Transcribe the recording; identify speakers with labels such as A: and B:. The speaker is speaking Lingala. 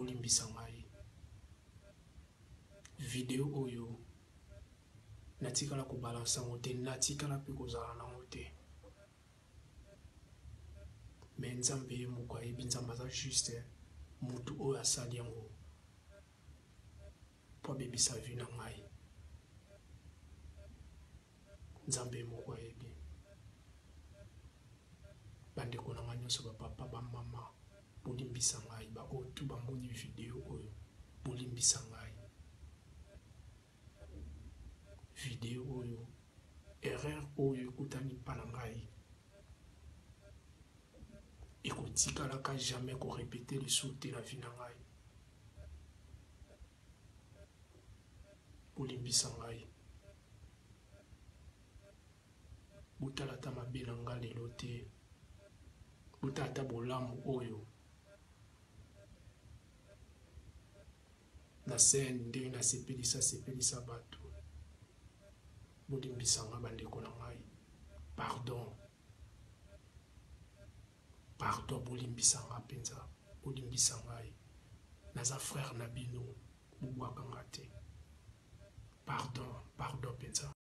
A: Bolimbisa ngai. Video oyo natikala ko balancer yango te, natikala pe kozala nango te. Mais Nzambe ye moko ayebi, Nzambe aza juste, mutu oyo asali yango po abebisa vie na ngai. Nzambe ye moko ayebi. Bandeko na ngai nyonso, ba papa, ba mama, bolimbisa ngai, ba oyo tout bamoni video oyo, bolimbisa ngai. Video oyo, erreur oyo ekutani mpa na ngai, ekotikalaka jamais ko repeter lisusu te na vie na ngai. Bolimbisa ngai. Botala ata mabe na nga lelo te. Botala ata bolamu oyo na scène ndenge nasepelisa sepelisa bato. Bolimbisa nga bandeko na ngai. Pardon. Pardon bolimbisa nga penza. Bolimbisa ngai. Naza frère na bino. Bobwaka nga te. Pardon, pardon penza.